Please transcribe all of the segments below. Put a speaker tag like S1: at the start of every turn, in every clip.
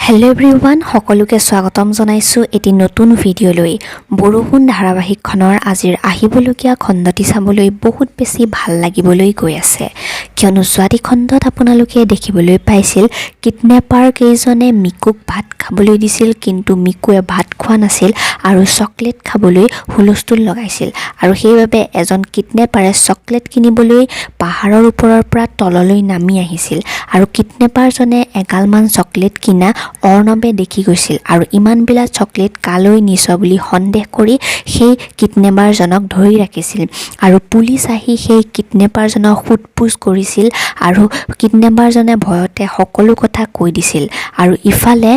S1: Hello' everyone, সকলোকে স্বাগতম জনাইছোঁ এটি নতুন ভিডিঅ'লৈ। বৰষুণ ধাৰাবাহিকখনৰ আজিৰ আহিবলগীয়া খণ্ডটি চাবলৈ বহুত বেছি ভাল লাগিবলৈ গৈ আছে, কিয়নো যোৱাটি খণ্ডত আপোনালোকে দেখিবলৈ পাইছিল কিডনেপাৰ কেইজনে মিকুক ভাত খাবলৈ দিছিল, কিন্তু মিকুৱে ভাত খোৱা নাছিল আৰু চকলেট খাবলৈ হুলস্থুল লগাইছিল। আৰু সেইবাবে এজন কিডনেপাৰে চকলেট কিনিবলৈ পাহাৰৰ ওপৰৰ পৰা তললৈ নামি আহিছিল আৰু কিডনেপাৰজনে এগালমান চকলেট কিনা অৰ্ণৱে দেখি গৈছিল আৰু ইমানবিলাক চকলেট কালৈ নিছ বুলি সন্দেহ কৰি সেই কিডনেপাৰজনক ধৰি ৰাখিছিল। আৰু পুলিচ আহি সেই কিডনেপাৰজনক সোধ পোছ কৰিছিল আৰু কিডনেপাৰজনে ভয়তে সকলো কথা কৈ দিছিল। আৰু ইফালে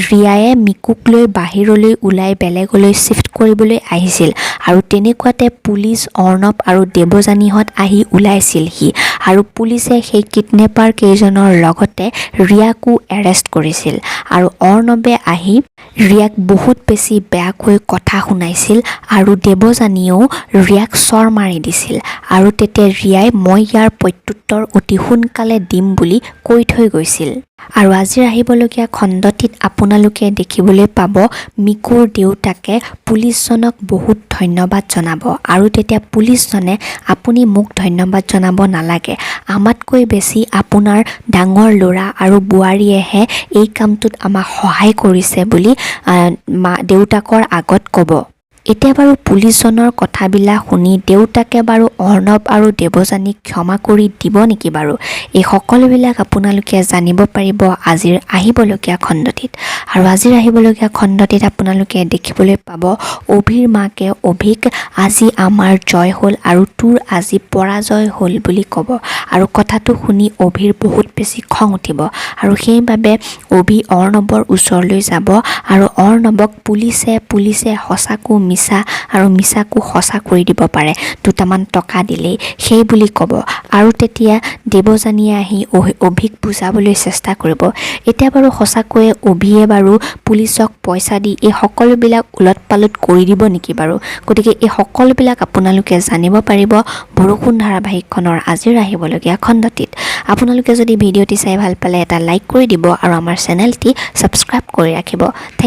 S1: ৰিয়ায়ে মিকুক লৈ বাহিৰলৈ ওলাই বেলেগলৈ শ্বিফ্ট কৰিবলৈ আহিছিল আৰু তেনেকুৱাতে পুলিচ, অৰ্ণৱ আৰু দেৱযানীহঁত আহি ওলাইছিলহি আৰু পুলিচে সেই কিডনেপাৰ কেইজনৰ লগতে ৰিয়াকো এৰেষ্ট কৰিছিল। আৰু অৰ্ণৱে আহি ৰিয়াক বহুত বেছি বেয়াকৈ কথা শুনাইছিল আৰু দেৱযানীয়েও ৰিয়াক চৰ মাৰি দিছিল। আৰু তেতিয়া ৰিয়াই "মই ইয়াৰ প্ৰত্যুত্তৰ অতি সোনকালে দিম" বুলি কৈ থৈ গৈছিল। আৰু আজিৰ আহিবলগীয়া খণ্ডটিত আপোনালোকে দেখিবলৈ পাব মিকুৰ দেউতাকে পুলিচজনক বহুত ধন্যবাদ জনাব আৰু তেতিয়া পুলিচজনে "আপুনি মোক ধন্যবাদ জনাব নালাগে, আমাতকৈ বেছি আপোনাৰ ডাঙৰ ল'ৰা আৰু বোৱাৰীয়েহে এই কামটোত আমাক সহায় কৰিছে" বুলি মা দেউতাকৰ আগত ক'ব। এতিয়া বাৰু পুলিচজনৰ কথাবিলাক শুনি দেউতাকে বাৰু অৰ্ণৱ আৰু দেৱযানীক ক্ষমা কৰি দিব নেকি বাৰু? এই সকলোবিলাক আপোনালোকে জানিব পাৰিব আজিৰ আহিবলগীয়া খণ্ডটিত। আৰু আজিৰ আহিবলগীয়া খণ্ডটিত আপোনালোকে দেখিবলৈ পাব অভিৰ মাকে অভিক "আজি আমাৰ জয় হ'ল আৰু তোৰ আজি পৰাজয় হ'ল" বুলি ক'ব। আৰু কথাটো শুনি অভিৰ বহুত বেছি খং উঠিব আৰু সেইবাবে অভি অৰ্ণৱৰ ওচৰলৈ যাব আৰু অৰ্ণৱক পুলিচে পুলিচে সঁচাকো মিছা আৰু মিছাকো সঁচা কৰি দিব পাৰে দুটামান টকা দিলেই সেই বুলি ক'ব। আৰু তেতিয়া দেৱযানীয়ে আহি অভিক বুজাবলৈ চেষ্টা কৰিব। এতিয়া বাৰু সঁচাকৈয়ে অভিয়ে বাৰু পুলিচক পইচা দি এই সকলোবিলাক ওলট পালট কৰি দিব নেকি বাৰু? গতিকে এই সকলোবিলাক আপোনালোকে জানিব পাৰিব বৰষুণ ধাৰাবাহিকখনৰ আজিৰ আহিবলগীয়া খণ্ডটিত। আপোনালোকে যদি ভিডিঅ'টি চাই ভাল পালে এটা লাইক কৰি দিব আৰু আমাৰ চেনেলটি ছাবস্ক্ৰাইব কৰি ৰাখিব। Thank